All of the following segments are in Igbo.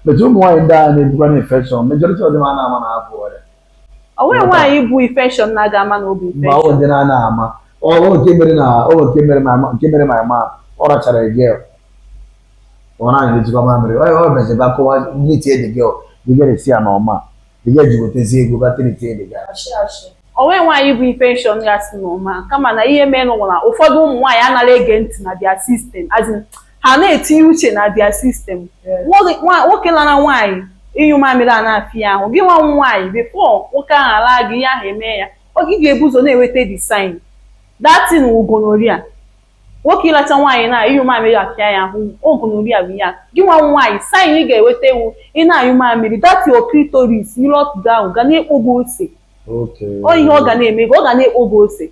But ụmụ nwaanyị ndị a na-ebukwa na infection, majority of them a na-ama na ha bu ọrịa. O nweghị nwaanyị bụ infection na-aga ama na o bu Mgbe ọ infection. ndị na-ana ama ọ nke mere na ọ nke mere ma nke mere ma ma ọ rachara a girl, ọ na ejikwa mamịrị, ọ bezi ba kọwa meet the girl, the girl esi ya na ọma, the girl ji wetezi ego ba treat the girl. Ashị ashị. O nweghị nwaanyị bụ infection gasị n'ụma, kama na ihe mere n'ụwa na ụfọdụ ụmụ nwaanyị anaghị ege ntị na their system, as in, ha na-etinye uche na their system. Nwoke lara nwaanyị, ịnyụ mamịrị a na-afịa ya ahụ. Gị nwa nwaanyị, before nwoke ahụ ala gị, ihe ahụ eme ya, oge ị ga-ebu ụzọ na-enweta the sign, that thing wụ gonorrhea. Nwoke ịlacha nwaanyị na ịnyụ mamịrị afịa ya ahụ, o gonorrhea bụ ya. Gị nwa nwaanyị, sign ị ga-enweta ewu ị na-anyụ mamịrị, that your clitoris ịlọtụgo ahụ ga na-ekpo gị ose. Ọ ihe ọ ga na-eme gị, ọ ga na-ekpo gị ose.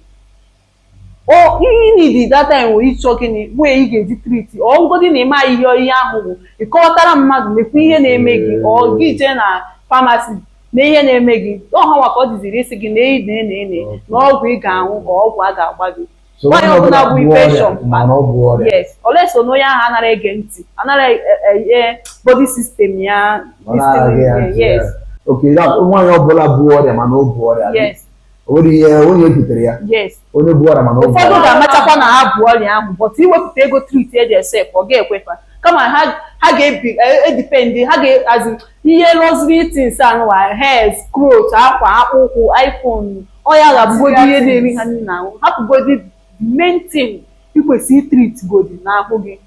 O ihe ị need that time wụ ịchọ gịnị wee ị ga-eji treat ọ ngodi na ịma ihe ahụ bụ ịkọwatara mmadụ mekwa ihe na-eme gị, ọ gị jee na pharmacy na ihe na-eme gị, ọ ha nwa ka ọ dịziri isi gị na eyi na ene ene na ọgwụ ị ga-aṅụ ka ọgwụ a ga-agba gị. So nwaanyị ọbụla bụ bu ọrịa infection mana ọ bụ ọrịa. Yes, oleso na onye ahụ anaghị ege ntị, anaghị enye body system ya. Ọ na-agha ya ntị. Yes. Okay, that nwaanyị ọbụla bụ ọrịa mana ọ bụ ọrịa. O nwere ihe onye ebutere ya. Onye bụ ọrịa mana ọ bụ Ụfọdụ ọrịa. ga-amachakwa na ha bụ ọrịa ahụ, but iwepụta ego treat eji esep, ọ ga-ekwefa, kama ha ga-ebi edepend, ha ga-azi ihe luxury things anụwa, hairs, clothes, akwa, akpụkwụ, iPhone, ọ ya ga-abụgodi ihe na-eri ha niile ahụ. Hapụgodi main thing ị kwesịrị itreat godi n'ahụ gị.